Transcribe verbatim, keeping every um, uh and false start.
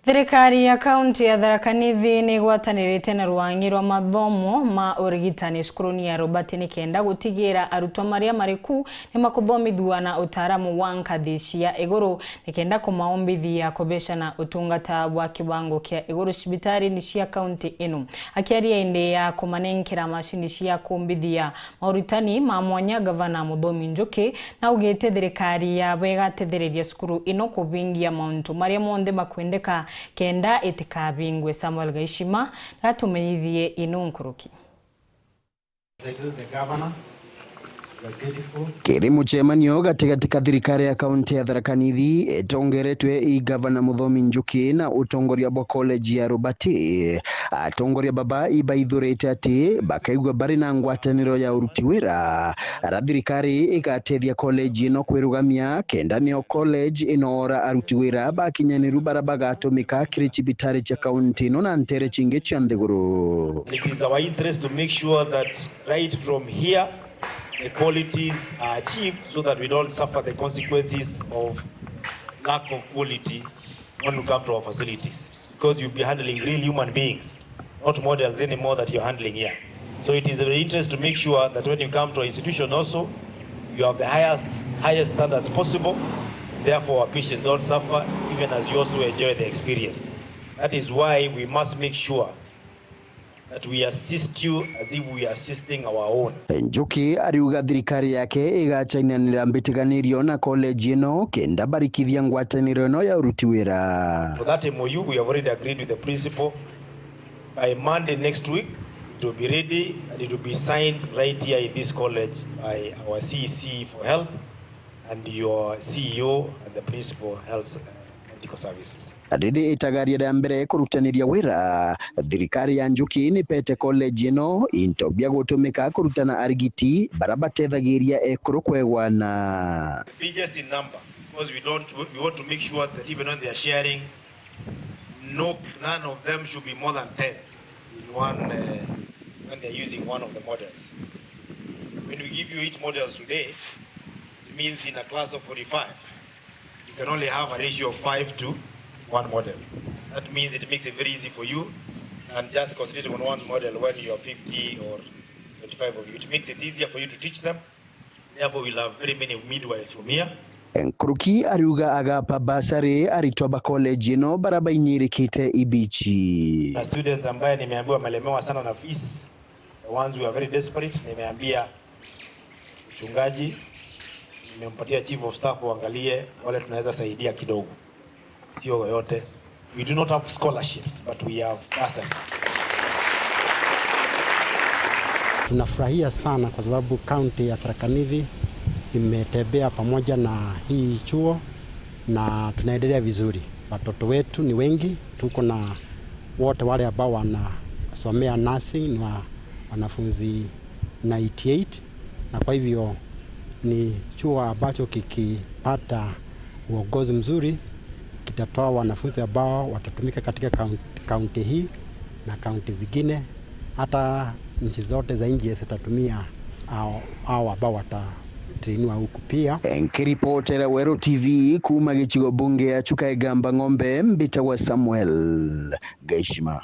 Thirikari ya kaunti ya Tharaka Nithi ni igwatanirite na rwang'i rwa mathomo ma urigitani cukuruni ya Robati nikenda gutigira arutwo maria mari ku ni makuthomithua na utaaramu wa nkathi cia iguru nikenda kumaumbithia kubeca na utungata bwa kiwango kia iguru cibitarini cia kaunti ino. Akiaria indi ya kumanenkera macini cia kumbithia mauritani ma mwanya, Gavana Muthomi Njuki naugite thirikari yabo igatethereria cukuru ino kubingia mauntu maria monthe makwendeka kenda itikabingwe. Samuel Gaishima natumenyithie ino nkuruki. Kiri mucemanio gatigati ka thirikari ya kaunti ya Tharaka Nithi itongeretwe i Gavana Muthomi Njuki na utongoria bwa college ya Robati, atongoria baba ibaithurite ati bakaigua bari na ngwataniro ya uruti wira, ara thirikari igatethia college ino kwirugamia kenda nio college inoora aruti wira bakinyaniru bara bagatumika kiri cibitari cia kaunti ino na ntere cingi cia nthiguru. It is our interest to make sure that right from here, the qualities are achieved so that we don't suffer the consequences of lack of quality when we come to our facilities, because you'll be handling real human beings, not models anymore that you're handling here. So it is in our interest to make sure that when you come to our institution also, you have the highest, highest standards possible. Therefore, our patients don't suffer, even as you also enjoy the experience. That is why we must make sure that we assist you as if we are assisting our own. Njuki ariuga thirikari yake igacainanira mbitiganirio na college ino kenda barikithia ngwataniro ino ya uruti wira. For that M O U, we have already agreed with the principal. By Monday next week, it will be ready and it will be signed right here in this college by our C E C for health and your C E O and the principal health, medical services. Riri itagaria ria mbere kurutaniria wira, thirikari ya Njuki ni pete college ino into bia gutumika kurutana arigiti bara batethagiria ekuru kwegwana. The biggest in number, because we don't, we want to make sure that even when they are sharing, no, none of them should be more than ten in one, uh, when they are using one of the models. When we give you eight models today, it means in a class of forty-five, you can only have a ratio of five to one model. That means it makes it very easy for you and just concentrating on one model when you have fifty or twenty-five of you. It makes it easier for you to teach them. Therefore, we'll have very many midwives from here. Nkuruki ariuga agapa basari aritwa ba college ino bara bainyirikite ibichi. Na students ambaye nimeambiwa amelemewa sana na fees, the ones who are very desperate, nimeambia mchungaji, nimempatia chief of staff uangalie wale tunaweza saidia kidogo. Sio yote. We do not have scholarships, but we have bursary. Tunafurahia sana kwa sababu kaunti ya Tharaka Nithi imetembea pamoja na hii chuo na tunaendelea vizuri. Watoto wetu ni wengi, tuko na wote wale ambao wanasomea nursing ni wa-, wanafunzi ninety-eight, na kwa hivyo ni chuo ambacho kikipata uongozi mzuri kitatoa wanafunzi ambao watatumika katika kaun-, kaunti hii na kaunti zingine, hata nchi zote za nje zitatumia hao, hao ambao watatrainiwa huku pia. Nkiripotera Weru T V kuuma gicigo bunge ya Chuka Igamba Ng'ombe, mbitagwa Samuel Gaishima.